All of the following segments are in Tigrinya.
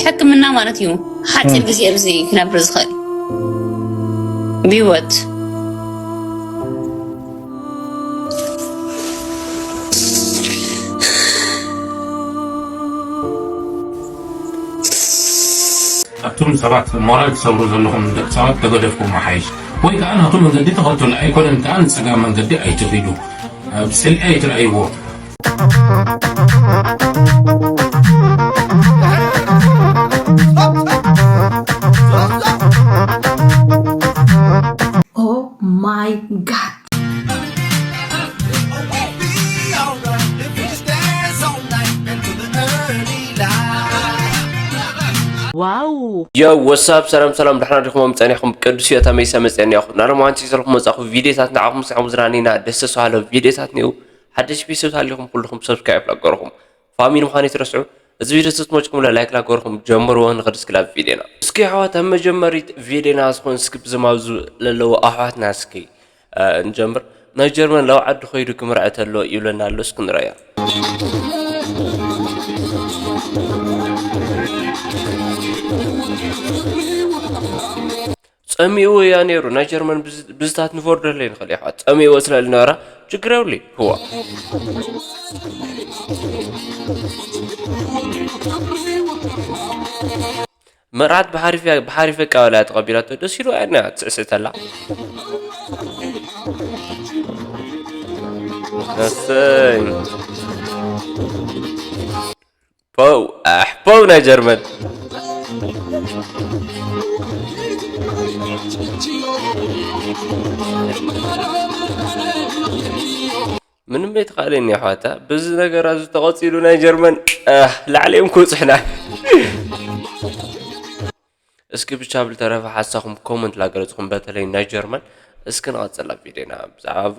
ሕክምና ማለት እዩ ሓፂር ግዜ ኣብዚ ክነብር ዝኽእል ብህይወት። ኣቱም ሰባት ሞራል ትሰብሩ ዘለኹም ደቂ ሰባት ተገደፍኩም ሓይሽ። ወይ ከዓ ናቱ መንገዲ ተኸተሉ ኣይኮነን ከዓ ንፀጋም መንገዲ ኣይትኺዱ። ኣብ ስእሊ ኣይትረኣይዎ። Oh my god. Wow. Yo, what's up? ሰላም ሰላም፣ ደሕና ዲኹም? ጸኒኹም ቅዱስ ዮታ መይሳ መጸኒኹም። ናርማንቲ ዘለኹም መጻኹ ቪዲዮታት ንዓኹም ሰኹም ዝራኒና ደስ ተስፋሎ ቪዲዮታት ኒው ሓደሽ ቢስብ ታሊኹም ኩልኹም ሰብስክራይብ ላገርኹም ፋሚሊ ምዃን ይትረስዑ። እዚ ቪዲዮ ስትመጭኩም ላይክ ላገርኹም ጀምርዎ ንኽድስክላ ቪዲዮና። እስኪ ኣሕዋት ኣብ መጀመሪት ቪዲዮና ዝኾን እስኪ ብዝማብዙ ለለዉ ኣሕዋትና እስኪ ንጀምር። ናይ ጀርመን ላው ዓዲ ኸይዱ ክምርዐ ተሎ ይብለና ኣሎ እስኪ ንረያ። ጸሚእዎ እያ ነይሩ ናይ ጀርመን ብዝታት ንፈርደለይ ንኽእል እያ ጸሚእዎ ስለ ዝነበራ ችግር የብሉ ህዋ መርዓት ብሓሪፍ እያ ብሓሪፍ ኣቀባብላ እያ ተቐቢላቶ ደስ ኢሉ እያ ትስዕስዕ ተላ እሰይ ፖው ኣሕ ፖው ናይ ጀርመን ምንም ኣይተኻእለኒ ኣሕዋታ በዚ ነገር ኣዚ ተቐፂሉ ናይ ጀርመን ላዕሊ እዮም ክውፅሕና እስኪ ብቻ ብልተረፈ ሓሳኹም ኮመንት ላገለፅኹም በተለይ ናይ ጀርመን እስኪ ንቐፅላ ቪዲዮና ብዛዕባ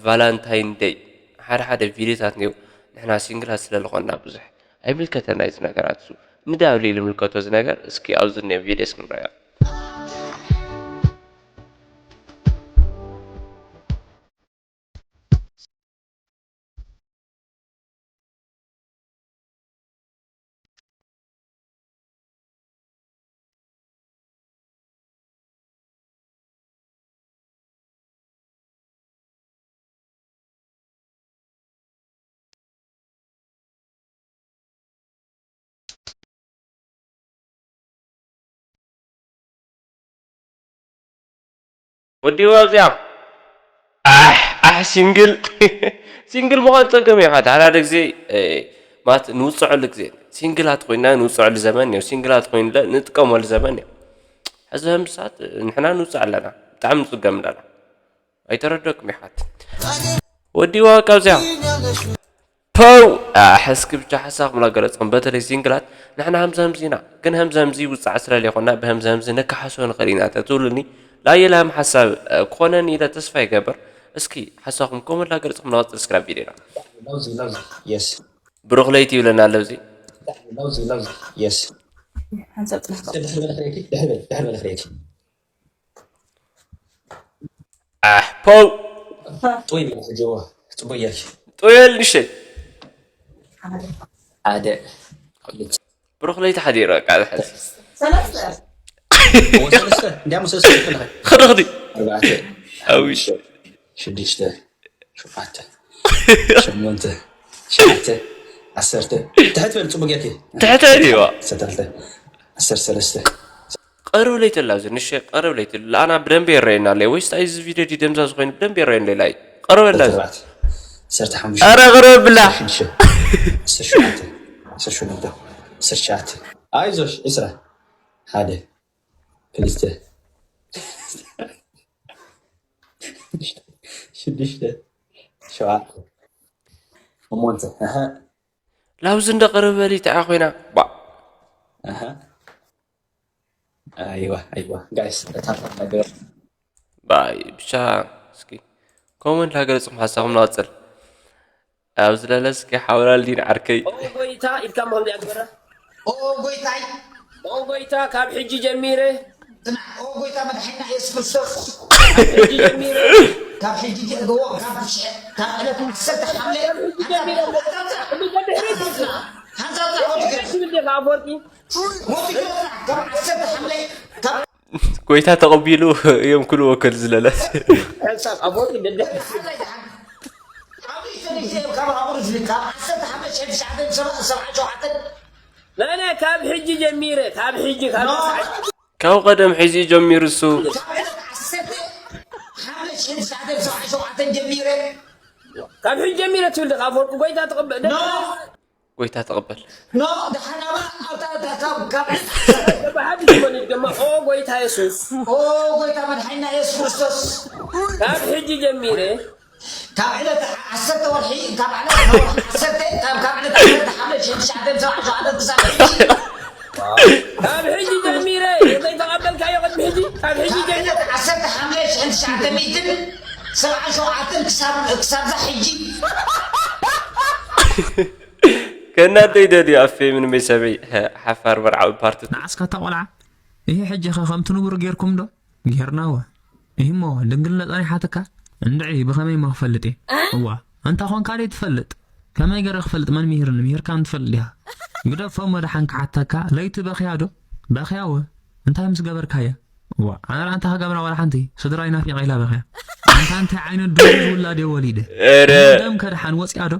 ቫላንታይን ደይ ሓደ ሓደ ቪዲዮታት ኒው ንሕና ሲንግላት ስለልኾንና ብዙሕ ኣይምልከተና እዚ ነገራት እሱ ንዳብሊ ልምልከቶ እዚ ነገር እስኪ ኣብዚ ኒዮ ቪዲዮ እስኪ ንረዮ ወዲዋ ኣብዚኣ ኣሕ ኣሕ ሲንግል ሲንግል ምዃን ፀገም እዩ ሓደ ሓደ ግዜ ማለት ንውፅዐሉ ግዜ ሲንግላት ኮይና ንውፅዐሉ ዘመን እዩ ሲንግላት ኮይኑ ንጥቀመሉ ዘመን እዩ ሕዚ ከም ሰዓት ንሕና ንውፅዕ ኣለና ብጣዕሚ ንፅገም ኣለና ኣይተረደኩም ይሓት ወዲዋ ካብዚኣ ፐው ኣሕ እስኪ ብቻ ሓሳብኩም ላገለፅኩም በተለይ ሲንግላት ንሕና ሃምዚ ሃምዚ ኢና ግን ሃምዚ ሃምዚ ውፃዕ ስለለይኮና ብሃምዚ ሃምዚ ነካሓሶ ንኽእል ኢና ተትብሉኒ ላየላም ሓሳብ ክኾነኒ ኢለ ተስፋ ይገብር እስኪ ሓሳብኩም ኮመንት ላገለፅኩም ንቐፅል እስኪ ናብ ቪዲዮና Lousy, lousy, yes. ብሩኽ ለይቲ ይብለና ኣሎ እዚ Lousy, lousy, yes. ሓንሳብ ጥራሕ ድሕር በለ ክሬቲ፣ ድሕር በለ፣ ድሕር በለ ክሬቲ። ኣሕ ፖው ጥውይ በለ ሕጂ እዎ፣ ጽቡቅ ጌርኪ። ጥውየል ንሸይ ሓደ፣ ክልተ፣ ብሩኽ ለይቲ ሓዲሩ በቃ ዝሕዝ ሰለስተ እዎ፣ ሰለስተ፣ እንዲያሞ ሰለስተ ይፈልኸ። ኸድኽዲ ኣርባዕተ፣ ኣዊሽ ሽዱሽተ፣ ሸውዓተ፣ ሸሞንተ፣ ትሽዓተ፣ ዓሰርተ። ትሕት በል ጽቡቅ ጌርኪ። ትሕተ ዲዋ ዓሰርተ ክልተ፣ ዓሰርተ ሰለስተ። ቀርብ ለይትላ እዚ ንሸ ቀርብ ለይትላ ኣና ብደንብ የረየና ኣለይ ወይስ ታይ እዚ ቪድዮ ዲ ደምዛ ዝኾይኑ ብደንብ የረየና ኣለይ ቀርበላ እዚ ኣርባዕተ፣ ዓሰርተ ሓሙሽተ፣ ኣረ ቅርብ ብላ ሽዱሽተ፣ ዓሰርተ ሸውዓተ፣ ዓሰርተ ሸሞንተ፣ ዓሰርተ ትሽዓተ። ኣይዞሽ ዕስራ፣ ሓደ፣ ክልተ፣ ሽዱሽተ፣ ሸውዓተ፣ ሸሞንተ። ኣሀ፣ ላብዚ እንደ ቅርብ በሊ ተዓ ኮይና ባ ኣሀ። ኣይዋ፣ ኣይዋ፣ ጋይስ፣ እታ ነገር ባይ ብቻ እስኪ ኮመንት ላገለፅኩም ሓሳብኩም ንቐፅል ኣብ ዝለለ እስኪ ሓውላል ዲን ዓርከይ ኦ ጎይታ ኢልካ እሞ ከምዚኣ ግበራ። ኦ ጎይታይ፣ ኦ ጎይታ ካብ ሕጂ ጀሚረ፣ ጽናዕ። ኦ ጎይታ መድሓኒና ኢየሱስ ክርስቶስ፣ ካብ ሕጂ ጀሚረ፣ ካብ ሕጂ ጀ-፣ እዎ፣ ካብ ሽሕ-፣ ካብ ዕለት ዓሰርተ ሓምለ፣ ካብ ሕጂ ጀሚረ፣ ሓንሳብ ጥራሕ፣ ሓንሳብ ጥራሕ፣ ሓንሳብ ጥራሕ፣ ወዲ ክርስቶስ። ትብል ዲኻ ኣፈወርቂ? ወዲ ካብ ዓሰርተ ሓምለ ካብ ጎይታ ተቐቢሉ እዮም ክልዎ ከል ዝለለት ካብ ወዲ ደደ ኣብ ኢንዶኔዥያ ካብ ኣቑርዚ ካብ ዓሰርተ ሓምለ ሽሕን ትሽዓተን ሰብዓ ሰብዓ ሸውዓተን لا لا ካብ ሕጂ ጀሚረ ካብ ሕጂ ካብ ኖ ካብ ቀደም ሒዚ ጀሚሩ እሱ ካብ ዕለት ዓሰርተ ሓምለ ሽሕን ትሽዓተን ሰብዓ ሸውዓተን ጀሚረ ካብ ሕጂ ጀሚረ ትብል ዲኻ ኣፈወርቂ ጎይታ ተቐበል ኖ ጎይታ ተቐበል ኖ ደሓናባ ኣብታ ካብ ካብ ዕለት ዓሰርተ በሓዲ ትመልጅ ድማ ኦ ጎይታ የሱስ ኦ ጎይታ መድሓኒና የሱስ ክርስቶስ ካብ ሕጂ ጀሚረ ካብ ዕለት ዓሰርተ ወርሒ ካብ ዕለት ዓሰርተ ካብ ካብ ዕለት ዓሰርተ ሓምለ ሽሕን ትሽዓተን ሰብዓ ሸውዓተን ክሳብ ሕጂ ካብ ሕጂ ጀሚረ ዘይተቐበልካዮ ቅድሚ ሕጂ ካብ ሕጂ ካብ ጀሚረ ዕለት ዓሰርተ ሓምለ ሽሕን ትሽዓተ ሚእትን ሰብዓ ሸውዓተን ክሳብ ክሳብዛ ሕጂ ከናደይ ደልዩ ኣፌ ምን ቤተሰበይ ሓፋር መርዓዊ ፓርት ንዓስካ እታ ቆልዓ ይሄ ሕጂ ኸ ከምቲ ንቡር ጌርኩም ዶ ጌርናዎ ይህሞ ድንግልና ጸኒሓትካ እንድዒ ብኸመይ ማ ክፈልጥ እየ እዋ ኣንታ ኾንካ ደይ ትፈልጥ ከመይ ገረ ክፈልጥ መን ምሂርኒ ምሂርካ እንትፈልጥ ዲኻ ግደፎ መድሓን ክሓተካ ለይቲ በኽያ ዶ በኽያ ወ እንታይ ምስ ገበርካያ እዋ ኣነ ኣንታ ክገብራ ዋላ ሓንቲ ስድራይ ናፊቐ ኢላ በኽያ ኣንታ እንታይ ዓይነት ድሩዝ ውላድ እየ ወሊደ ኧረ ደም ከድሓን ወፅያ ዶ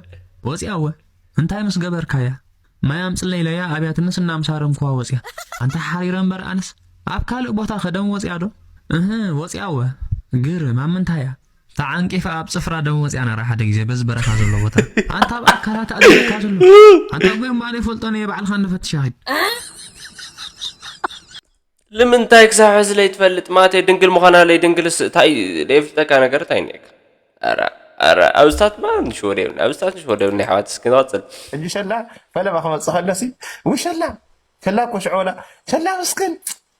ወፅያ ወ እንታይ ምስ ገበርካያ ማይ ኣምፅለይ ኢለያ ኣብያትንስ እናምሳረምኩዋ ወፅያ ኣንታ ሓሪረ እምበር ኣነስ ኣብ ካልእ ቦታ ከደም ወፅያ ዶ እህ ወፅያ ወ ግርም ኣብ ምንታይ እያ ተዓንቂፋ ኣብ ፅፍራ ደም ወፅያ ነራ ሓደ ግዜ በዚ በረኻ ዘሎ ቦታ ኣንታ ኣብ ኣካላት ኣድለካ ዘሎ ኣንታ ጎይ ማለ ይፈልጦ ነየ ባዕልካ እንፈትሻ ኺድ ልምንታይ ክሳብ ሕዚ ለይትፈልጥ ማተይ ድንግል ምዃና ለይ ድንግልስ እንታይ ለይፍልጠካ ነገር እንታይ እኒአካ ኧረ ኧረ ኣብዝታት ማ ንሽወደ ይብልና ኣብዝታት ንሽወደ ይብልና ኣሕዋት እስኪ ንቐፅል ሕጂ ሸላ ፈለማ ክመፅእ ከለሲ ውይ ሸላ ሸላ እኮ ሽዑ ወላ ሸላ ምስክን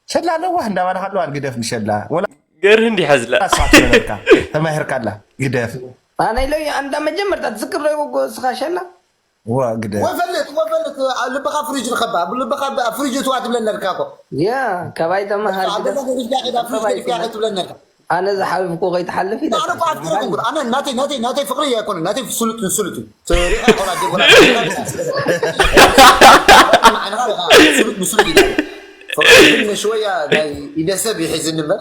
ሸላ ለዋህ እንዳባልካ ኣለዋ ግደፍ ንሸላ ወላ ገርህ እንዲሕ ዝለ ሳት ነበርካ ተማሂርካ ኣላ ግደፍ ኣነ ኢሎ ኣንዳ መጀመርታ ትዝክር ዶ ይጎጎ እስኻ ሸላ ዋ ግደፍ ወፈልጥ ወፈልጥ ኣብ ልብኻ ፍሪጅ ንኸባ ኣብ ልብኻ ኣብ ፍሪጅ እትዋ ትብለኒ ነርካ እኮ ያ ካባይ ተመሃር ኣብ ግደፍ ልብኻ ፍሪጅ ዳኺ ኣብ ፍሪጅ ገዲፍካ ትብለኒ ነርካ ኣነ ዝሓልፍኩ ከይትሓልፍ ኣነ እኮ ኣፍቂረኩም ኢለካ እኮ ኣነ ናተይ ናተይ ናተይ ፍቅሪ እኮነ ናተይ ፍሱሉጥ ንሱሉጥ እዩ ትሪኢኻ ቆላ ጀጎላ ስሉጥ ንሱሉጥ እዩ ፍቅሪ ግን ንሽወያ ናይ ኢደሰብ ይሒዝኒ እምበር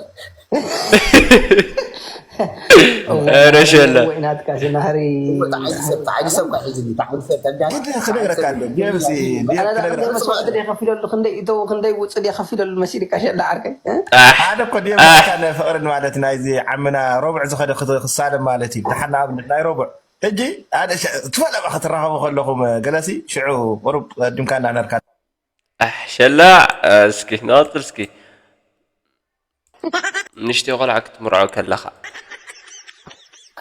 ኧረ ሸለ ወይናትካ ሽናህሪ ጣዕሊ ሰብ ጣዕሊ ሰብ ኳ ሒዝኒ ጣዕሊ ሰብ ተጋኒ ግን ክነግረካ ኣሎ ዲምሲ ዲም ክነግረካ መስዋዕቲ ደ ከፊለሉ ክንደይ እተው ክንደይ ውፅእ ደ ከፊለሉ መሲልካ ሸላ ዓርከይ እ? ሓደ እኮ ዲምካ ንፍቅርን ማለት ናይዚ ዓምና ረቡዕ ዝኸደ ክት- ክሳለም ማለት እዩ ደሓን ንኣብነት ናይ ረቡዕ ሕጂ ሓደ ሸ- ትፈለማ ክትራኸቡ ከለኹም ገለሲ ሽዑ ቁሩብ ቀዲምካ እናነርካ ኣሕ ሸላ እስኪ ንቐፅል እስኪ ንሽተይ ቆልዓ ክትምርዖ ከለኻ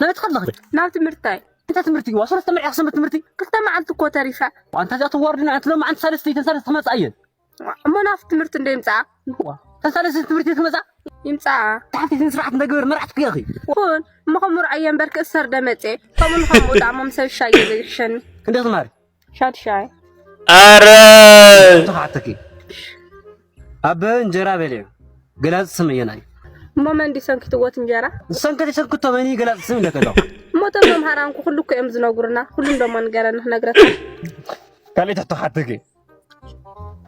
ናብቲ ከለኺ ናብ ትምህርታይ እንታይ ትምህርቲ ይዋ ሰለስተ መርዒ ክሰንበት ትምህርቲ ክልተ መዓልቲ እኮ ተሪፈ ኣንታ እዚኣ ትዋርድና ኣንቲ ሎም መዓልቲ ሳለስቲ ተን ሳለስቲ ክመፃ እየን እሞ ናብቲ ትምህርቲ እንደ ይምፅኣ ተን ሳለስቲ ትምህርቲ ክመፃ ይምፅኣ ተሓቲትን ስርዓት እንዳገበር መርዓት ክያኺ ኩን እሞ ከም ምርዖ እየ እምበር ክእሰር ደመፅእ ከምኡ ንከምኡ ጣዕሞም ሰብ ሻይ ገዘ ይሕሸኒ ክንደይ ትማሪ ሻድሻይ ኣረ ተኻዕተኪ ኣበ እንጀራ በልዑ ገላፂ ስም ኣየናይ እሞ መን ድዩ ሰንኪትዎት እንጀራ ሰንከት ሰንክቶ መን ገላፂ ስም ኢለከ ኣለኹ እሞ እቶም መምሃራንኩ ኩሉ እኮ እዮም ዝነጉርና ኩሉ እንደሞ ንገረኒ ክነግረካ ካልእ ትሕቶ ሓተኪ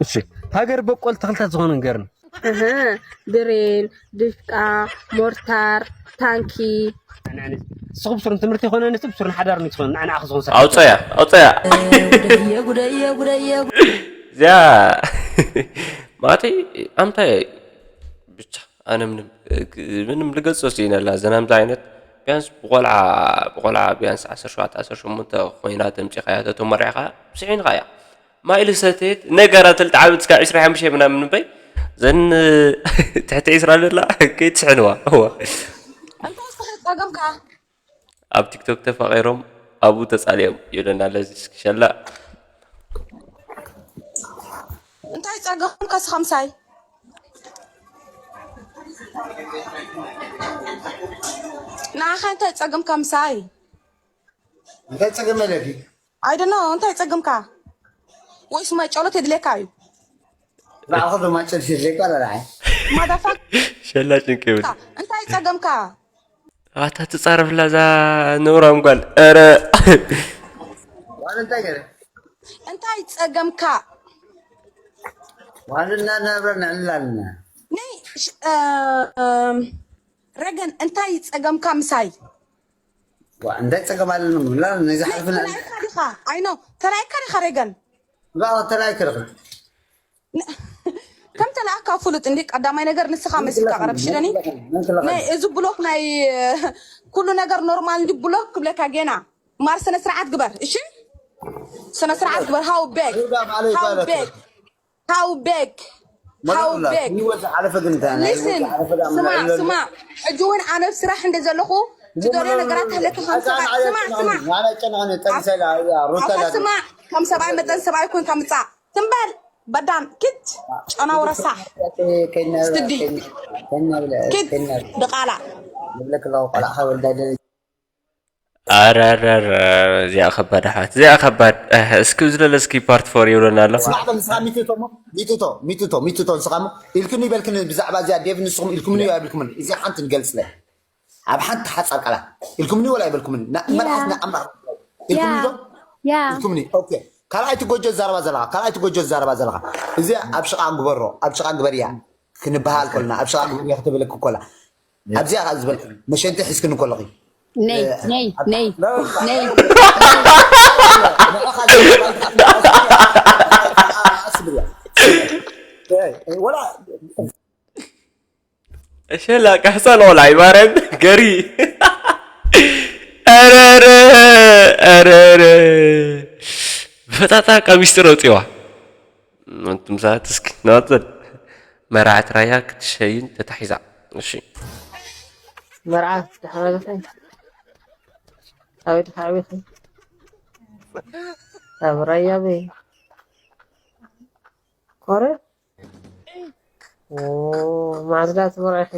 እሺ ሃገር በቆል ተኽልታት ዝኾኑ ንገርኒ እህ ብሬን ድሽቃ ሞርታር ታንኪ ንስኹም ብሱር ንትምህርቲ ይኮነ ንስብ ብሱር ንሓዳር ንትኾኑ ንዓና ኣኽ ዝኾን ስራሕ ኣውፀያ ኣውፀያ ጉደየ ጉደየ ጉደየ እዚኣ ማለተይ ኣምታይ ብቻ ኣነ ምንም ምንም ልገልፆ ስኢነ ኣላ ዘናምዚ ዓይነት ቢያንስ ብቆልዓ ብቆልዓ ቢያንስ ዓሰርተ ሸውዓተ ዓሰርተ ሸሞንተ ኮይና ተምፂኻያ ተተመሪዕኻ ስሒንኻ እያ ማይ ልሰተየት ነገራ ተልቲ ዓመት እስካብ ዕስራ ሓሙሽተ ምናምን እምበይ ዘን ትሕቲ ዕስራ ዘላ ከይትስሕንዋ እዋ እንታይ ዝተፈጸገምካ ኣብ ቲክቶክ ተፋቒሮም ኣብኡ ተጻሊኦም ይብለና ለዚ እስኪ ሸላ እንታይ ጸገምካ እስኻ ምሳይ ንዓኻ እንታይ ጸገምካ ምሳይ እንታይ ጸገም ኣለኪ I don't know እንታይ ጸገምካ ወይስ ማይ ጨሎት የድልየካ እዩ ንዓኹ ድማ ጨልፊ ዘይቋ ለላዓይ ማዳፋ ሸላ ጭንቂ ይብል እንታይ ጸገምካ ኣታ ትጻረፍላ እዛ ነውራም ጓል ኧረ ዋን እንታይ ገረ እንታይ ጸገምካ ዋልና ናብረ ንዕላልና። ነይ ሽ- እ፣ እም፣ ረገን እንታይ ጸገምካ ምሳይ? ዋ እንታይ ጸገም ኣለና? ላ ነዚ ሓልፍና ተላይካ ዲኻ? ኣይኖ ተላይካ ዲኻ ረገን? ላ ተላይ ክርክ ከም ተላእካ ፍሉጥ እንዲ ቀዳማይ ነገር ንስኻ መሲልካ ቀረብ ሽደኒ። ናይ እዚ ብሎክ ናይ ኩሉ ነገር ኖርማል እንዲ ብሎክ ክብለካ ጌና ማር ስነ ስርዓት ግበር እሺ። ስነ ስርዓት ግበር። How big? How big? How big? How big? ይወዝ ሓለፈ ግን እንታይ ናይ Listen, ስማ ስማ። ሕጂ እውን ኣነ ኣብ ስራሕ እንደ ዘለኹ ትደልዮ ነገራት ኣለካ። ስማ ስማ። ኣታ ስማ። ከም ሰብኣይ መጠን ሰብኣይ ኮንካ ምጻእ ትንበል። በዳን ኪድ ጨናው ረሳሕ ስዲ ኪድ ድቓላ። ይብለክ ኣለኹ ቆልዓ ወልዳ ኣረረረ እዚኣ ከባድ ኣሕዋት እዚኣ ከባድ። እስኪ ዝለለ እስኪ ፓርት ፎር ይብለና ኣሎ። ስማዕ በል ንስኻ ሚትቶ እሞ ሚትቶ ሚትቶ ሚትቶ ንስኻ እሞ ኢልክኒ ይበልክኒ ብዛዕባ እዚኣ ዴቭ ንስኹም ኢልኩምኒ ዩ ኣይብልኩምን እዚኣ ሓንቲ ንገልጽለ ኣብ ሓንቲ ሓጻር ቃላት ኢልኩምኒ ወላ ኣይበልኩምን መልሓስ ንኣማ ኢልኩምኒ ዶ ያ ኢልኩምኒ ኦኬ ካልኣይቲ ጎጆ ዛረባ ዘለኻ ካልኣይቲ ጎጆ ዛረባ ዘለኻ እዚ ኣብ ሽቓ ግበሮ ኣብ ሽቓ ግበርያ ክንበሃል ኮልና ኣብ ሽቓ ግበርያ ክትብለክ ኮላ ኣብዚኣ ዝበል መሸንቲ ሒዝክኒ ኮለኺ ነይ ነይ ነይ ነይ ወላ ሸላ ካሕሳ ልቆልዓ እዩ ማርያም ገሪ። ኣረረ ኣረረ ፈጣጣ ካብ ሚስጥር ኣውፅዋ። ኣንቱም ሰባት እስኪ ናወፅል መርዓት ራያ ክትሸይን ተታሒዛ። እሺ መርዓ ተሓላለፈ ኣበይ ተሓቢኹ ኣብ ራያ በይ ኮረ ማዝዳ ትመርዒ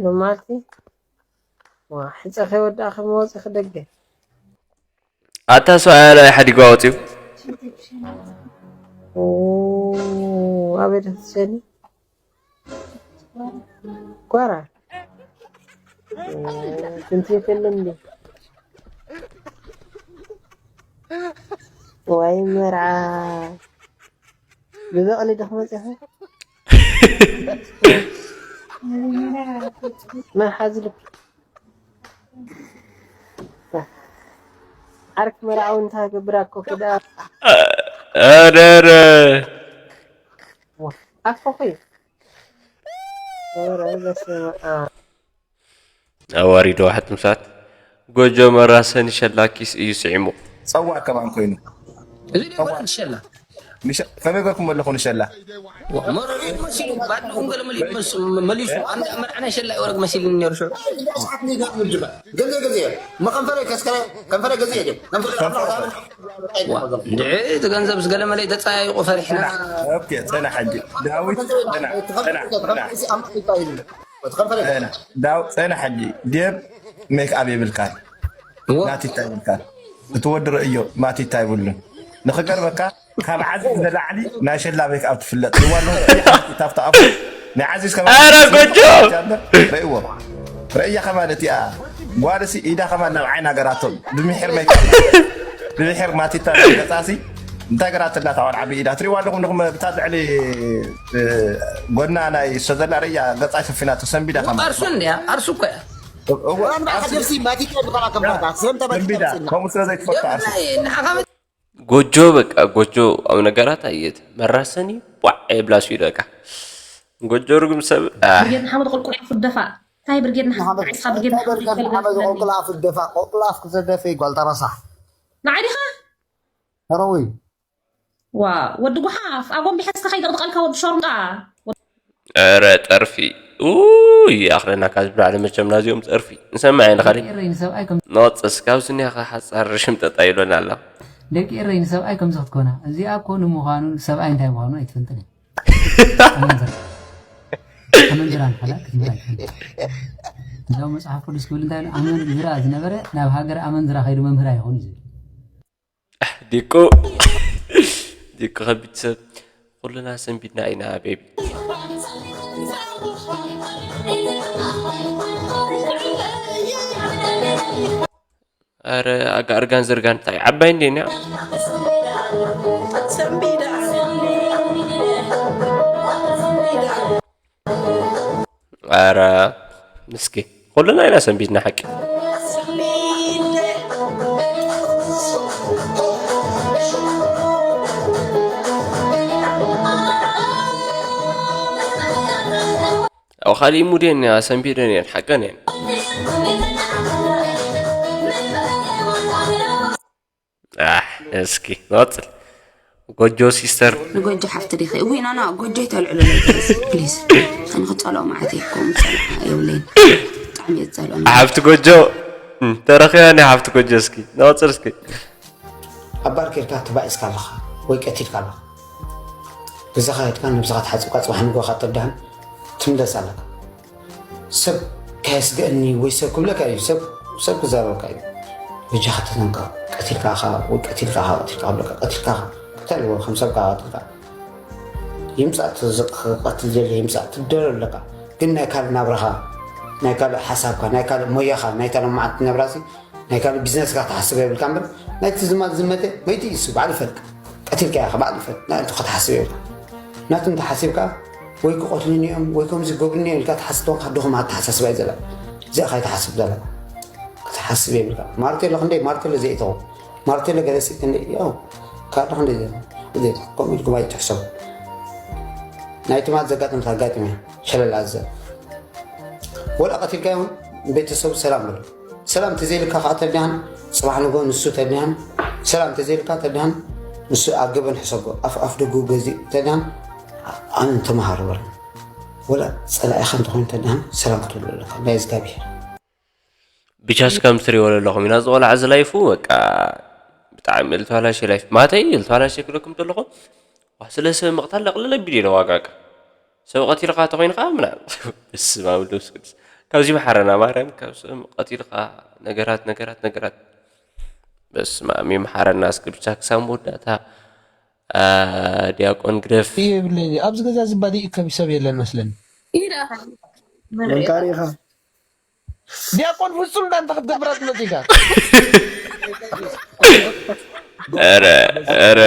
ሎማልቲ ሕፀ ከይወዳእኺ መወፂኺ ደገ ኣታ ሰብኣያ ናይ ሓዲጓ ወፂኡ ኣበይ ደክትሸኒ ጓራ ሽንቲ ቤት የለን እንዴ? ወይ መርዓ ብበቕሊ ዲኹም መፂኹም? መን ሓዝልኩም? ዓርኪ መርዓዊ እንታይ ገብር ኣኮ ክዳ ኣረረ ኣኮኹ እዩ ኧረ በስመ ኣብ ኣዋሪዶ ሕትም ሰዓት ጎጆ መራሰኒ ሸላኪስ እዩ ስዒሙ። ፀዋዕ ከማን ኮይኑ እዚ ደይኮነ ትሸላ ንሸ- ከመይ ገርኩም ኣለኹ ንሸላ መረሪት መሲሉ ባድንኹም ገለ መሊኡ መስ- መሊሱ ኣንዳ መርዓና ሸላ ይወረግ መሲልኒ ነሩ ሽዑ ገንዘብ ገንዘብ መኸንፈረ ከስከረ ከንፈረ ገንዘብ የድም ከንፈረ ዋ፣ እንድዒ እቲ ገንዘብ ዝገለ መለይ ተፀያይቑ ፈሪሕና ኦኬ ፀና ሕጂ ዳዊት ፀና ፀና ፀና ከንፈረ ዳው ፀና ሕጂ ዴብ ሜክ ኣብ የብልካን እዎ ማቲታ ይብልካን እቲ ወዲ ርእዮ ማቲታ ይብሉን ንኽገርመካ ካብ ዓዚ ንላዕሊ ናይ ሸላ ሜክ ኣብ ትፍለጥ እዋን ካብቲ ኣፉ ናይ ዓዚዝ ከማን ኣረ ጎጆ ርእዎ ርእያ ከማን እቲኣ ጓልሲ ኢዳ ከማን ናብ ዓይና ገራቶም ብምሒር ሜክ ብምሒር ማቲታ ገፃሲ እንታይ ገራትላ ታዋን ዓቢ ኢዳ ትሪዋ ኣለኹም ንኹም ብታ ልዕሊ ጎና ናይ ሰዘላ ርእያ ገፃ ሸፊና ተሰንቢዳ ከማን ኣርሱ እንድያ ኣርሱ እኮ እያ እወ ወራን በሓ ጀብሲ ማቲካ ብኸራ ከምታታ ሰምተ ሰንቢዳ ከምኡ ስለ ዘይትፈልጡ ኣርሱ ንዓኻ ጎጆ በቃ ጎጆ ኣብ ነገራት ኣየት መራሰኒ ቧዕ የብላሱ ይደቃ ጎጆ ርጉም ሰብ ኣህ። ብርጌድ ንሓመድ ቁልቁል ኣፉ ደፋ እንታይ ብርጌድ ንሓመድ ዒስኻ ብርጌድ ንሓመድ ይፈልጋል ቆልቁል ኣፉ ደፋ ቆልቁል ኣፍ ክዘደፈ ጓልታ ረሳሕ ንዓይ ዲኻ ተረዊ ዋ ወዲ ጉሓፍ ኣጎንቢሐ እስከ ከይደቕድቐልካ ወዲ ሸርሙጣ ኧረ ጠርፊ ኡይ ይኣኽለና ካብ ዝብላዕለ መቸም ናዚኦም ጠርፊ ንሰምዕ ኢና ካሊእ ኤረይ ንሰብኣይ ከም ንቐፅስ ካብ ስኒኻ ሓፃር ሽምጠጣ ይብለና ኣሎ ደቂ ኤረይ ንሰብኣይ ከምዚ ክትኮና እዚኣ እኮ ንምዃኑ ሰብኣይ እንታይ ምዃኑ ኣይትፈልጥን እያ ኣመንዝራ ኣመንዝራ ንሓላ ክትምር ኣይትፈልጥ እዛው መፅሓፍ ቅዱስ ክብል እንታይ ኢሉ ኣመንዝራ ዝነበረ ናብ ሃገር ኣመንዝራ ከይዱ መምህር ኣይኾን እዩ ዝብል ዲቁ ዲቁ ከቢድ ሰብ ኩልና ሰንቢድና ኢና ቤቢ ኣረ ኣጋ እርጋን ዘርጋን እንታይ ዓባይ እንዴ ኒያ ኧረ እስኪ ኩልና ኢና ሰንቢድና ሓቂ። ኣብ ካሊእ ሙድ እየን እኒኣ፣ ሰንቢደን እየን፣ ሓቀን እየን። ኣሕ፣ እስኪ ንቐጽል። ጎጆ ሲስተር። ንጎጆ ሓፍቲ ዲኺ? እውይ፣ ናና፣ ጎጆ ይተልዕሉ ኣለይ፣ ፕሊዝ፣ ፕሊዝ። ኣነ ክጸልኦ መዓት እየ፣ ከምኡ ዝጸልኣ የብለይን። ብጣዕሚ እየ ዝጸልኦ። ሓፍቲ ጎጆ፣ እም፣ ተረኺባ ናይ ሓፍቲ ጎጆ፣ እስኪ ንቐጽል እስኪ። ኣባር ጌርካ ተባኢስካ ኣለኻ ወይ ቀቲልካ ኣለኻ። ገዛኻ ሄድካ ነብስኻ ተሓጺብካ ጽባሕ ንግሆ ተዳህን ትምለስ ኣለካ። ሰብ ከየስግአኒ ወይ ሰብ ክብለካ እዩ፣ ሰብ፣ ሰብ ክዛረበካ እዩ። በጃኻ ተጠንቀቕ። ቀቲልካ ኢኻ ወይ ቀቲልካ ኢኻ፣ ቀቲልካ ክብለካ፣ ቀቲልካ ኢኻ። እንታይ ኣለዎ ከም ሰብካ ቀቲልካ? ይምጻእ፣ እቲ ዝቕ-፣ ክቐትል ዘለ ይምጻእ፣ ትደሎ ኣለካ። ግን ናይ ካልእ ናብራኻ፣ ናይ ካልእ ሓሳብካ፣ ናይ ካልእ ሞያኻ፣ ናይታ ሎማዓንቲ ናብራሲ ናይ ካልእ ቢዝነስካ ክትሓስብ የብልካ እምበር፣ ናይቲ ዝማ-፣ ዝመተ መይቱ እዩ እሱ፣ ባዕሉ ይፈልጥ። ቀቲልካ ኢኻ፣ ባዕሉ ይፈልጥ። ናቱ ክትሓስብ የብልካ። ናቱ እንተሓሲብካ፣ ወይ ክቐትሉኒ እዮም፣ ወይ ከምዚ ክገብሩኒ እዮም ኢልካ ትሓስብ ተኾንካ፣ ድኹም ኣተሓሳስባ እዩ ዘለካ። እዚኣ ኸይትሓስብ ዘለካ። ክትሓስብ የብልካ። ማርቴሎ ክንደይ፣ ማርቴሎ ዘይእተኹ። ማርቴሎ ገለ ሲ ክንደይ፣ ያው፣ ካልእ ክንደይ ዘይእተኹ። ከምኡ ኢልኩም ኣይትሕሰቡ። ናይ ትማል ዘጋጠመት ኣጋጢመ፣ ሸለል ኣዘ። ወላ ቀቲልካዮ እውን ቤተሰቡ ሰላም በሎ። ሰላም ተዘይልካ ከዓ ተድሃን፣ ጽባሕ ንግሆ ንሱ ተድሃን፣ ሰላም ተዘይልካ ተድሃን፣ ንሱ ኣብ ገበን ሕሰቦ፣ ኣፍ ኣፍ ደጉ ገዚእ ተድሃን፣ ኣነ ተመሃሩ በሎ። ወላ ጸላኢኻ እንተኾይኑ ተድሃን፣ ሰላም ክትብሎ ኣለካ። ናይ እግዚኣብሔር። ብቻስ ከም ትሪእዎ ዘለኹም ኢና፣ እዚ ቆልዓ እዚ ላይፉ በቃ ብጣዕሚ ልተባላሸ ላይፍ። ማተይ ልተባላሸ ክብለኩም ዘለኹ፣ ዋ፣ ስለ ሰብ ምቕታል ለቕልል ኣቢሉ ኢለ ዋጋ በቃ። ሰብ ቀቲልኻ ተኾይንኻ ምናምን። በስመ ኣብ ወወልድ ወመንፈስ ቅዱስ። ካብዚ መሓረና ማርያም፣ ካብ ሰብ ቀቲልኻ ነገራት፣ ነገራት፣ ነገራት። በስመ ኣብ ይምሓረና እስኪ ብቻ ክሳብ መወዳእታ፣ አ፣ ዲያቆን ግደፍ። ይብለኒ፣ ኣብዚ ገዛ ዝባል ይእከብ ሰብ የለን መስለኒ። ኢዳ። መንካሪ ኢኻ። ዲያቆን ፍጹም ዳንታ ክትገብራ ትመጽእ ኢኻ። ኧረ፣ ኧረ።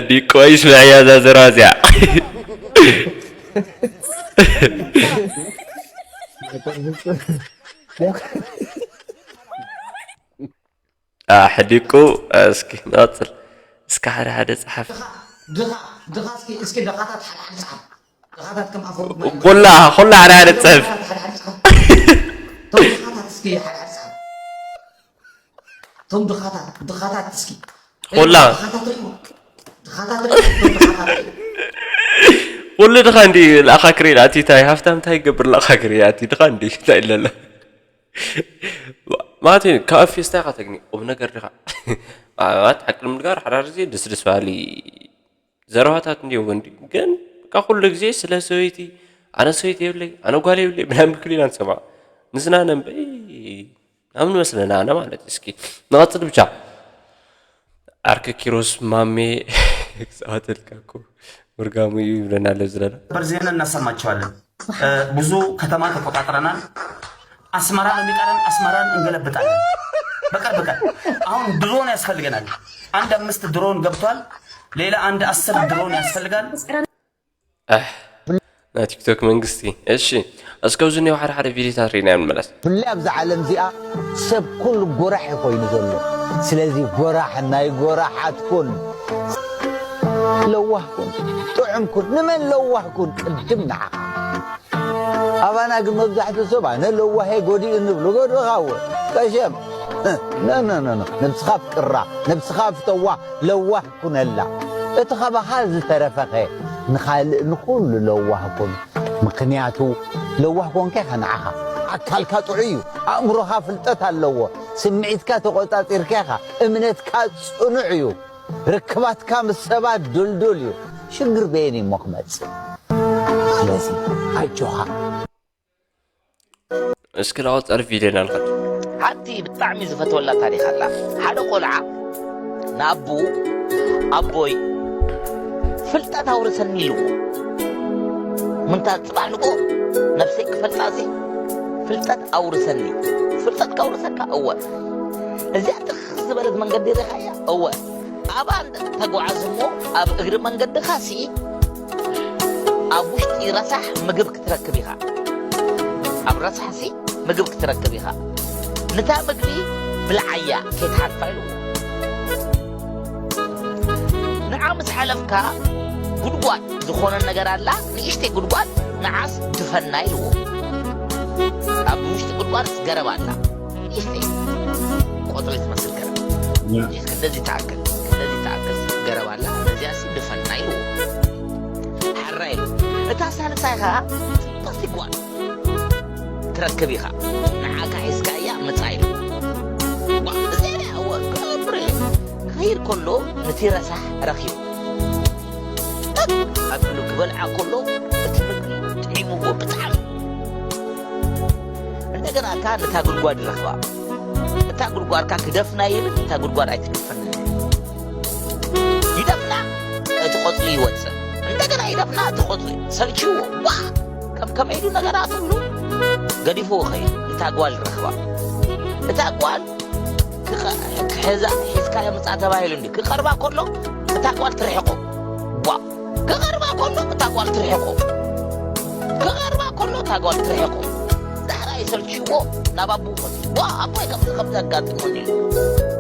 ዲቆ ይስምዐያ እዛ ዘረባ እዚኣ። ኣሕዲቁ። እስኪ ንቐጽል። እስኪ ሓደ ሓደ ጸሓፍ። ድኻ፣ ድኻ፣ ድኻ፣ እስኪ፣ እስኪ ድኻታት ሓደ ሓደ ጸሓፍ። ድኻታት ከም ኣፈ-፣ ኩላ፣ ኩላ ሓደ ሓደ ጸሓፍ። ድኻታት ሓደ ሓደ ጸሓፍ። ቶም ድኻታት እስኪ ሓደ ሓደ ጸሓፍ። ቶም ድኻታት፣ ድኻታት እስኪ። ኩላ። ድኻታት ሪኡ። ድኻታት ሪኡ፣ ቶም ድኻታት ሪኡ። ኩሉ ድኻ እንዲ ለኣኻ ክርኢ ኣቲ ታይ ሃፍታም ታይ ገብር ለኣኻ ክርኢ ኣቲ ድኻ እንዲ ታይ ለለ። ማለት እዩ፣ ካብ ፌስታ ኢኻ ተግኒ፣ ቁም ነገር ድኻ። ማለት ሓቂ ንምንጋር ሓዳር እዚ ደስ ደስ በሃሊ ዘረባታት እንዲሁ እንዲ፣ ግን በቃ ኩሉ ግዜ ስለ ሰበይቲ፣ ኣነ ሰበይቲ የብለይ፣ ኣነ ጓል የብለይ፣ ምናምን ክሉ ኢና ንሰምዖ። ንዝናነ እምበይ፣ ናምን መስለና ኣነ ማለት እዩ። እስኪ ንቐጽል ብቻ። ዓርኪ ኪሮስ ማሜ ክጻወተልካ እኮ ምርጋሙ እዩ ይብለና ኣሎ ዝለለ። ሰበር ዜና እናሰማችኋለን። እ፣ ብዙ ከተማ ተቆጣጥረናል። አስመራ ነው የሚቀረን፣ አስመራን እንገለብጣለን። በቀር በቀር አሁን ድሮን ያስፈልገናል። አንድ አምስት ድሮን ገብቷል። ሌላ አንድ አስር ድሮን ያስፈልጋል። ኣሕ፣ ናይ ቲክቶክ መንግስቲ። እሺ፣ እስከ ኣብዚ እኒኦ ሓደ ሓደ ቪዲዮታት ርኢና ንመለስ። ብፍላይ ኣብዛ ዓለም እዚኣ ሰብ ኩሉ ጎራሕ እዩ ኮይኑ ዘሎ። ስለዚ ጎራሕ ናይ ጎራሓት ኩን፣ ለዋህ ኩን፣ ጥዑም ኩን። ንመን ለዋህ ኩን? ቅድም ንዓኻ። ኣባና ግን መብዛሕትኡ ሰብ ኣነ ለዋህ እየ፣ ጎዲኡ ንብሉ። ጎድእኻ እወ፣ ቀሸም። ኖ፣ ኖ፣ ኖ፣ ኖ። ነብስኻ ኣፍቅራ፣ ነብስኻ ፍተዋ፣ ለዋህ ኩነላ። እቲ ካባኻ ዝተረፈኸ ንኻልእ ንኹሉ ለዋህ ኩን። ምኽንያቱ ለዋህ ኮንካ ኢኻ ንዓኻ። ኣካልካ ጥዑይ እዩ፣ ኣእምሮኻ ፍልጠት ኣለዎ፣ ስምዒትካ ተቖጻጺርካ ኢኻ፣ እምነትካ ጽኑዕ እዩ፣ ርክባትካ ምስ ሰባት ድልዱል እዩ። ሽግር በየን እሞ ክመጽእ? ስለዚ ኣጆኻ። እስኪ ናብ ቀጻሊ ቪድዮና ንኸድ። ሓንቲ ብጣዕሚ ዝፈትወላ ታሪኽ ኣላ። ሓደ ቆልዓ ንኣቡ፣ ኣቦይ፣ ፍልጠት ኣውርሰኒ ኢልዎ። ምንታ ጽባሕ ንግሆ ነብሰይ ክፈልጣ እዚ ፍልጠት ኣውርሰኒ። ፍልጠት ከውርሰካ? እወ። እዚኣ ትኽ ዝበለት መንገዲ ርኢኻያ? እወ። ኣብኣ እንተ ተጓዓዝ እሞ ኣብ እግሪ መንገድኻ ሲ ኣብ ውሽጢ ረሳሕ ምግብ ክትረክብ ኢኻ። ኣብ ረሳሕ ሲ ምግብ ክትረክብ ኢኻ። ንታ ምግቢ ብልዓያ ከይትሓልፋ ኢሉ። ንዓ ምስ ሓለፍካ ጉድጓድ ዝኾነ ነገር ኣላ፣ ንእሽተይ ጉድጓድ፣ ንዓስ ድፈና ኢልዎ። ኣብ ውሽጢ ጉድጓድ ገረብ ኣላ፣ ንእሽተይ ቆጽሊ ትመስል ገረብ። ያ። ንእሽተይ እንደዚ ትኣክል፣ እንደዚ ትኣክል ገረብ ኣላ፣ ነዚኣሲ ድፈና ኢልዎ። ሓራ ኢሉ። እታ ሳልሳይ ኸኣ ጽብቕቲ ጓል ትረክብ ኢኻ። ንዓኻ ሒዝካያ ምጻእ ኢሉ። ዋ፣ እዚኣ እያ፣ እወ፣ ክነብር እዩ። ክኸይድ ከሎ ነቲ ረሳሕ ረኺቡ። ኣቢሉ ክበልዓ ከሎ እቲ ምግቢ ጥዒምዎ ብጣዕሚ። እንደገና እታ ነታ ጉድጓድ ይረኽባ። እታ ጉድጓድ ከኣ ክደፍና ይብል፣ እታ ጉድጓድ ኣይትደፍንን። ይደፍና፣ እቲ ቆጽሊ ይወጽእ። እንደገና ይደፍና፣ እቲ ቆጽሊ ሰልችዎ። ዋ! ከም ከመይ ኢሉ ነገራት ሁሉ ገዲፍዎ ኸይዱ። እታ ጓል ረኽባ። እታ ጓል ክኸ-፣ ክሕዛ ሒዝካዮ ምጻእ ተባሂሉ እንዲ ክቐርባ ከሎ እታ ጓል ትርሕቆ። ዋ! ክቐርባ ከሎ እታ ጓል ትርሕቆ። ክቐርባ ከሎ እታ ጓል ትርሕቆ። ዳሕራይ ሰልችዎ ናብ ኣቦኡ ኸዱ። ዋ! ኣቦይ ከምዚ ከምዚ ኣጋጢሙኒ።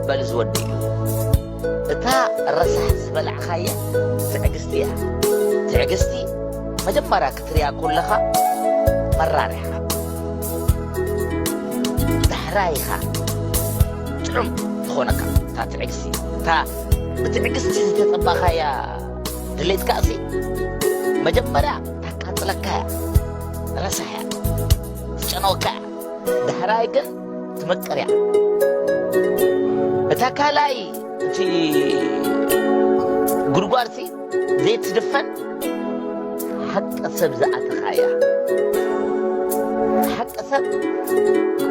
በል ዝወዲ እዩ። እታ ረሳሕ ዝበላዕኻያ ትዕግስቲ እያ። ትዕግስቲ መጀመርያ ክትሪኣ ከለኻ መራር ኢኻ። ዳሕራይ ኢኻ ጥዑም ትኾነካ እታ ትዕግስቲ። እታ ብትዕግስቲ ዝተጸባኻያ ድሌትካ እሲ መጀመርያ ታቃጽለካ እያ። ረሳሕ እያ። ትጨነወካ እያ። ዳሕራይ ግን ትመቅር እያ። እታ ካልኣይ እቲ ጉድጓድሲ ዘይትድፈን ሓቂ ሰብ ዝኣተኻ እያ። ሓቂ ሰብ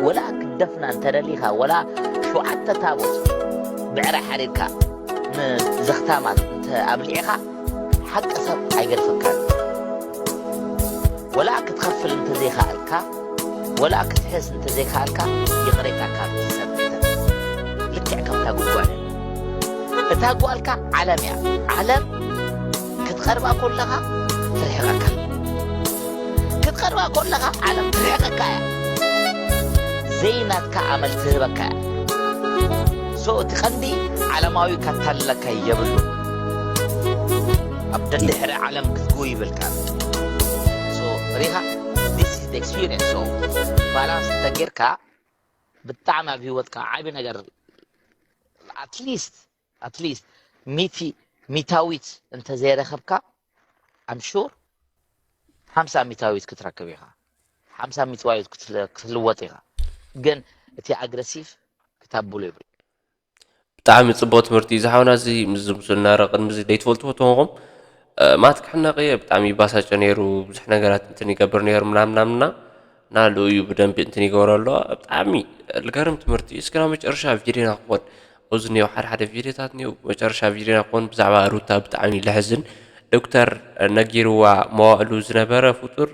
ወላ ክትደፍና እንተደሊኻ፣ ወላ ሸውዓተ ታቦት ብዕረ ሓሪድካ ንዘኽታማት እንተ ኣብሊዕኻ፣ ሓቂ ሰብ ኣይገድፈካን። ወላ ክትኸፍል እንተዘይኸኣልካ፣ ወላ ክትሕዝ እንተዘይከኣልካ፣ ይቕሬታ ካብ ሰብ ልክዕ ከምታ ጉድጓድ። እታ ጓልካ ዓለም እያ። ዓለም ክትቐርባ ከለኻ ትርሕቐካ። ክትቐርባ ከለኻ ዓለም ትርሕቐካ እያ። ዘይናትካ ኣመል ትህበካ እያ። ሶ እቲ ቀንዲ ዓለማዊ ከታልለካ የብሉ። ኣብ ደድሕሪ ዓለም ክትጎይ ይብልካ። ሶ ሪኻ፣ this is the experience። ሶ ባላንስ እንተጌርካ ብጣዕሚ ኣብ ህይወትካ ዓቢ ነገር፣ at least፣ at least ሚቲ፣ ሚታዊት እንተዘይረኸብካ፣ I'm sure ሓምሳ ሚታዊት ክትረክብ ኢኻ። ሓምሳ ሚታዊት ክትለ-፣ ክትልወጥ ኢኻ። ግን እቲ ኣግረሲቭ ክታብሎ ይብል። ብጣዕሚ ጽቡቕ ትምህርቲ እዩ ዝሓውና። እዚ ምስ ዝምስልና ረ ቅድሚ እዚ ደይትፈልጥዎ ተኾንኩም፣ እ፣ ማት ክሕነቕ እየ፣ ብጣዕሚ ይባሳጨ ነይሩ፣ ብዙሕ ነገራት እንትን ይገብር ነይሩ ምናምን ምናምንና፣ ናሉ እዩ ብደንቢ እንትን ይገብሮ ኣሎ። ብጣዕሚ ልገርም ትምህርቲ እዩ። እስኪ ናብ መጨረሻ ቪድዮና ክኾን፣ ኣብዚ እኒኦ ሓደ ሓደ ቪድዮታት እኒኦ፣ መጨረሻ ቪድዮና ክኾን ብዛዕባ ሩታ ብጣዕሚ ለሕዝን፣ ዶክተር ነጊርዋ መዋእሉ ዝነበረ ፍጡር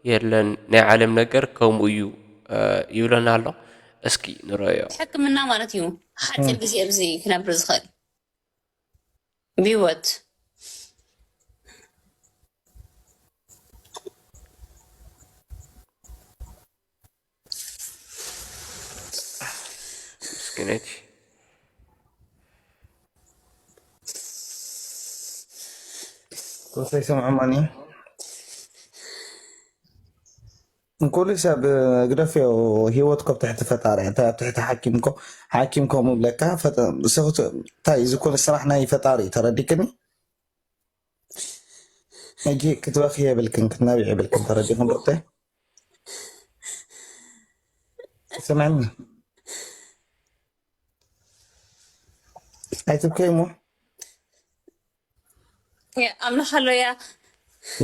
የለን ናይ ዓለም ነገር ከምኡ እዩ፣ እ፣ ይብለና ኣሎ። እስኪ ንረዮ። ሕክምና ማለት እዩ ሓፂር ግዜ ኣብዚ ክነብር ዝኽእል ብህይወት። ምስኪነይቲ። ኮሰይ ሰምዖ ማኒ። እንኮሉ ሰብ ግደፍዮ፣ ህይወት ኮ ኣብ ትሕቲ ፈጣሪ እያ። እንታይ ኣብ ትሕቲ ሓኪም ኮ፣ ሓኪም ከምኡ ብለካ፣ ፈጠ-፣ ሰኽት-፣ እንታይ እዚ ኮ ስራሕ ናይ ፈጣሪ እዩ፣ ተረዲክኒ? ሕጂ ክትበኺ የብልክን፣ ክትነብዒ የብልክን፣ ተረዲኽን ዶክተር? ስምዕኒ። ኣይትብከይ እሞ። ያ፣ ኣምላኽ ኣሎ ያ።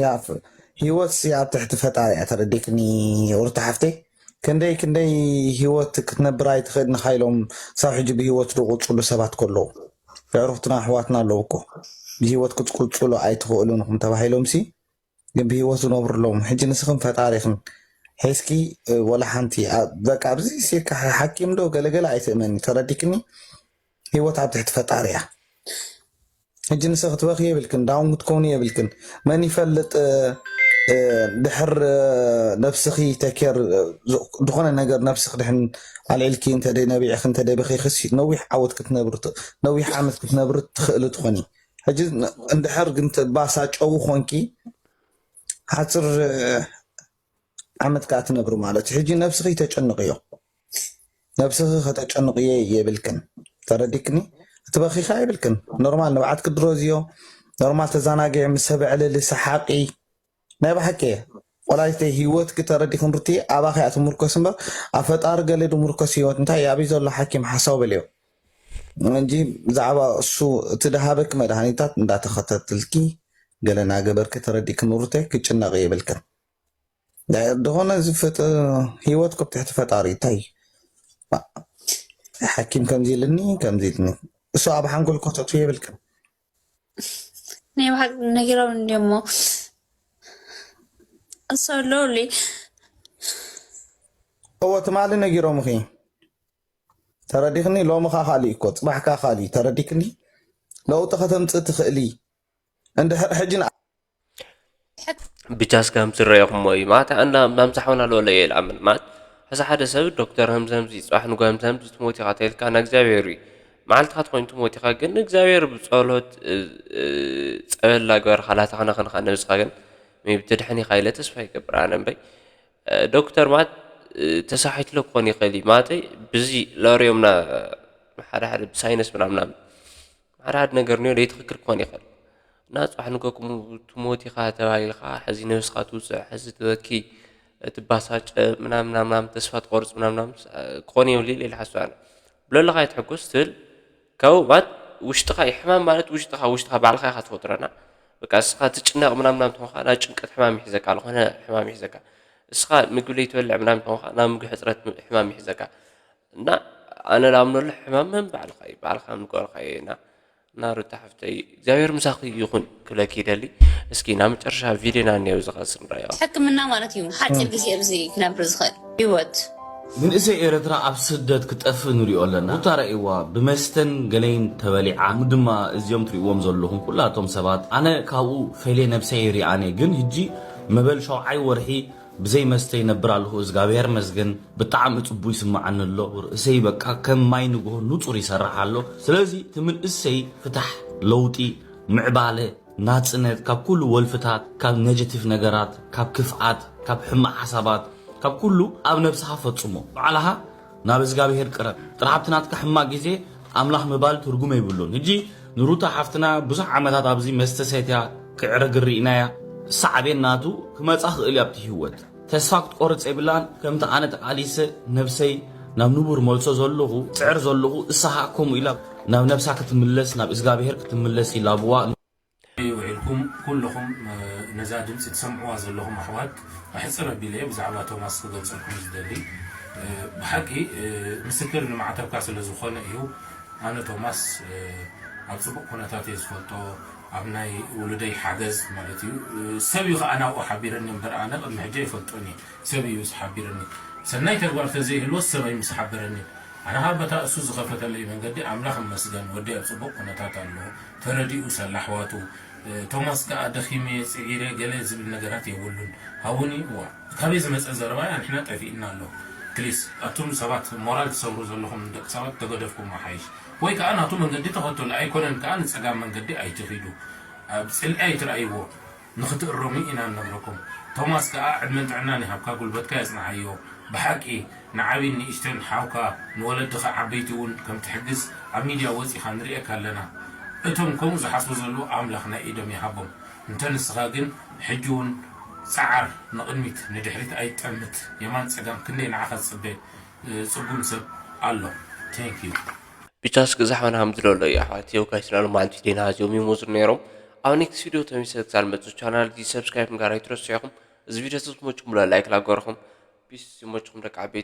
ያ፣ ፍ-፣ ህይወት ሲ ኣብ ትሕቲ ፈጣሪ እያ፣ ተረዲክኒ ሩታ ሓፍተይ። ክንደይ፣ ክንደይ ህይወት ክትነብር ኣይትኽእልን ኢኻ ኢሎም ክሳብ ሕጂ ብህይወት ዝቕጽሉ ሰባት ከለዉ። የዕሩኽትና ኣሕዋትና ኣለዉ እኮ። ብህይወት ክትቅጽሉ ኣይትኽእሉን ኢኹም ተባሂሎም ሲ፣ ግን ብህይወት ዝነብሩ ኣለዉ። ሕጂ ንስኽን ፈጣሪኽን ሒዝኪ፣ እ፣ ወላ ሓንቲ፣ ኣ-፣ በቃ ኣብዚ ሴካ ሓኪም ዶ ገለገለ ኣይትእመኒ፣ ተረዲክኒ? ህይወት ኣብ ትሕቲ ፈጣሪ እያ። ሕጂ ንስኺ ክትበኺ የብልክን፣ ዳውን ክትኮኒ የብልክን። መን ይፈልጥ፣ እ፣ እ፣ ድሕር፣ እ፣ ነብስኺ ተኬር፣ እ፣ ዝ-፣ ዝኾነ ነገር ነብስኺ ድሕን ኣልዒልኪ እንተ ደይ ነቢዕኺ እንተ ደይ በኺኺ ሲ-፣ ነዊሕ ዓወት ክትነብሪ ት-፣ ነዊሕ ዓመት ክትነብሪ ትኽእሊ ትኾኒ። ሕጂ ን-፣ እንድሕር ግን ትባሳጨዊ ኾንኪ፣ ሓፂር፣ እ፣ ዓመት ከኣ ትነብሪ ማለት እዩ። ሕጂ ነብስኺ ተጨንቕዮ። ነብስኺ ከተጨንቕዮ የብልክን። ተረዲክኒ? ክትበኺ ከኣ የብልክን። ኖርማል ንብዓት ክድረዝዮ፣ ኖርማል ተዘናጊዒ፣ ምስ ሰብ ዕልሊ፣ ሰሓቂ። ናይ ብሓቂ እየ። ቆላይተይ ህይወትኪ ተረዲክን ሩቲ፣ ኣባኺ እያ ትምርኮስ እምበር፣ ኣብ ፈጣሪ ገለ ድምርኮስ ህይወት እንታይ እዩ? ኣበይ ዘሎ ሓኪም ሓሳው በልዮ። እንጂ ብዛዕባ እሱ እቲ ድሃበኪ መድሃኒታት እንዳተኸታተልኪ ገለ እናገበርኪ ተረዲክን ሩተይ፣ ክጭነቕ የብልክን። ዝኾነ ዝፍጥ ህይወት ኮብ ትሕቲ ፈጣሪ እንታይ እዩ? ሓኪም ከምዚ ኢልኒ፣ ከምዚ ኢልኒ። እሱ ኣብ ሓንጎል ኮተቱ የብልክን። ናይ ብሓቂ ነጊሮም እንዲሞ እሰለውሊ እዎ፣ ትማሊ ነጊሮምኺ። ተረዲኽኒ? ሎሚ ኸኣ ካልእ እኮ፣ ጽባሕ ከኣ ካልእ። ተረዲክኒ? ለውጢ ከተምጽእ ትኽእሊ። እንድሕር ሕጂ ንኣ- ብቻ እስከ ከም ዝረኣኹሞ እዩ። ማለት፣ እንዳ ምሳሕውና ለወለ እየ ልኣምን። ማለት፣ ሕዚ ሓደ ሰብ ዶክተር፣ "ከምዚ ከምዚ፣ ጽባሕ ንግሆ ከምዚ ከምዚ ትሞት ኢኻ" ተይልካ፣ ንእግዚኣብሔር እዩ። መዓልትኻ ትኾይኑ ትሞት ኢኻ፣ ግን ንእግዚኣብሔር ብጸሎት፣ እ፣ እ፣ ጸበል እናገበርካ፣ ላታ ከነኸንኻ ነብስኻ ግን ሜቢ ትድሕን ኢኻ ኢለ ተስፋ ይገብር ኣነ እምበይ። እ፣ ዶክተር፣ ማለት፣ እ፣ ተሳሒትሎ ክኾን ይኽእል እዩ። ማለተይ፣ ብዚ ለርዮምና ሓደ ሓደ ብሳይነስ ምናምን ሓደ ሓደ ነገር ንዮ ደይ ትኽክል ክኾን ይኽእል። እና ጽባሕ ንግሆ ክሙ-፣ ትሞት ኢኻ ተባሂልካ፣ ሕዚ ነብስኻ ትውጽዕ፣ ሕዚ ትበኪ፣ ትባሳጨ፣ ምናምን፣ ምናምን፣ ተስፋ ትቆርጽ፣ ምናምን፣ ምናምን፣ እ፣ ክኾን የብሉ ኢለ ሓስብ ኣነ። ብለለኻ ኣይትሕጎስ ትብል፣ ካብኡ ማለት ውሽጥኻ እዩ። ሕማም ማለት ውሽጥኻ፣ ውሽጥኻ ባዕልኻ ኢኻ ትፈጥሮና። በቃ እስኻ ትጭነቕ ምናምን ምናምን ተኾንካ፣ ናብ ጭንቀት ሕማም ይሕዘካ፣ ዝኾነ ሕማም ይሕዘካ። እስኻ ምግቢ ለይትበልዕ ምናምን ተኾንካ፣ ናብ ምግቢ ሕጽረት ም-፣ ሕማም ይሕዘካ። እና ኣነ ላምነሉ ሕማም መን ባዕልኻ እዩ፣ ባዕልኻ ምገርካ እዩ። እና፣ እና ሩታ ሓፍተይ፣ እግዚኣብሔር ምሳኺ ይኹን ክብለኪ ይደሊ። እስኪ ናብ መጨረሻ ቪድዮና እኒኦ ዝኸስ ንረዮ። ሕክምና ማለት እዩ። ሓፂር ግዜ ኣብዚ ክነብር ዝኽእል ህይወት። መንእሰይ ኤርትራ ኣብ ስደት ክጠፍእ ንሪኦ ኣለና። ሩታ ረእይዋ ብመስተን ገለይን ተበሊዓ። ኣሙ ድማ እዚኦም ትሪእዎም ዘለኹም ኩላቶም ሰባት፣ ኣነ ካብኡ ፈልየ ነብሰይ ሪኣነ፣ ግን ህጂ መበል ሸውዓይ ወርሒ ብዘይ መስተ ይነብር ኣለኹ። እዝጋብሔር መስገን ብጣዕሚ ጽቡ ይስምዓኒ ኣሎ። ርእሰይ በቃ ከም ማይ ንግሆ ንጹር ይሰርሕ ኣሎ። ስለዚ እቲ መንእሰይ ፍታሕ፣ ለውጢ፣ ምዕባለ፣ ናጽነት ካብ ኩሉ ወልፍታት፣ ካብ ነጀቲቭ ነገራት፣ ካብ ክፍኣት፣ ካብ ሕማቕ ሓሳባት፣ ካብ ኩሉ ኣብ ነብስኻ ፈጽሞ። ባዕልኻ ናብ እዝጋብሔር ቅረብ። ጥራሕ ኣብቲ ናትካ ሕማቕ ግዜ ኣምላኽ ምባል ትርጉም የብሉን። ሕጂ ንሩታ ሓፍትና ብዙሕ ዓመታት ኣብዚ መስተ ሰትያ ክዕረግ ርኢናያ። ሳዕቤን ናቱ ክመጻ ክእል እዩ ኣብቲ ህይወት። ተስፋ ክትቆርጽ የብላን። ከምቲ ኣነ ተቓሊሰ ነብሰይ ናብ ንቡር መልሶ ዘለኹ፣ ጽዕር ዘለኹ፣ እሳ ኸኣ ከምኡ ኢላ ናብ ነብሳ ክትምለስ፣ ናብ እዝጋብሔር ክትምለስ ይላብዋ። ውዒልኩም ኩልኹም፣ እ፣ ነዛ ድምፂ ትሰምዕዋ ዘለኹም ኣሕዋት ኣሕፅር ኣቢለ ብዛዕባ ቶማስ ክገልፀልኩም ዝደሊ። እ፣ ብሓቂ፣ እ፣ ምስክር ንማዕተብካ ስለ ዝኾነ እዩ። ኣነ ቶማስ፣ እ፣ ኣብ ፅቡቕ ኩነታት እየ ዝፈልጦ። ኣብ ናይ ውሉደይ ሓገዝ ማለት እዩ። እ፣ ሰብ እዩ ከዓ ናብኡ ሓቢረኒ እምበር ኣነ ቅድሚ ሕጂ ኣይፈልጦን እየ። ሰብ እዩ ዝሓቢረኒ። ሰናይ ተግባር ተዘይህልወስ ሰብ ኣይምስሓበረኒ። ኣነ ካብ በታ እሱ ዝኸፈተለይ መንገዲ ኣምላኽ ይመስገን፣ ወደይ ኣብ ጽቡቕ ኩነታት ኣሎ፣ ተረዲኡ ሰላሕዋቱ። እ፣ ቶማስ ከኣ ደኺመ፣ ጽዒረ፣ ገለ ዝብል ነገራት የብሉን። ሃቡኒ፣ እዋ፣ ካበይ ዝመጸ ዘረባ እያ፣ ንሕና ጠፊእና ኣሎ። ፕሊስ፣ ኣቱም ሰባት ሞራል ትሰብሩ ዘለኹም ደቂ ሰባት ተገደፍኩም ሓይሽ። ወይ ከኣ ናቱ መንገዲ ተኸተሉ፣ ኣይኮነን ከኣ ንጸጋም መንገዲ ኣይትኺዱ። ኣብ ጽልኢ ኣይትርኣይዎ። ንኽትእረሙ ኢና ንነግረኩም። ቶማስ ከኣ ዕድመን ጥዕናን ይሃብካ፣ ጉልበትካ የጽንዓዮ። ብሓቂ ንዓብይን ንእሽተን ሓውካ ንወለድኻ ዓበይቲ እውን ከም ትሕግዝ ኣብ ሚድያ ወጺኻ ንርእየካ ኣለና። እቶም ከምኡ ዝሓስቡ ዘለዉ ኣምላኽ ናይ ኢዶም ይሃቦም። እንተ ንስኻ ግን ሕጂ እውን ጸዓር ንቕድሚት ንድሕሪት ኣይትጠምት። የማን ጸጋም ክንደይ ንዓኻ ዝጽበ ጽጉም ሰብ ኣሎ። Thank you። ብቻ እስኪ ዛሕዋና ከም ዝለሎ እዩ ኣሕዋት። የው ጋይስ፣ ናሉ ማዓንቲ ዴና ኣዝዮም ይሞዝሩ ነይሮም። ኣብ ኔክስት ቪድዮ ተመልሰ ክሳብ መጽእ ቻናል እዚ ሰብስክራይብ ምግባር ኣይትረስዑ ኢኹም። እዚ ቪድዮ ተዝመችኩም ብለ ላይክ ላገርኹም። ፒስ፣ ይመችኩም ደቂ ዓበይቲ።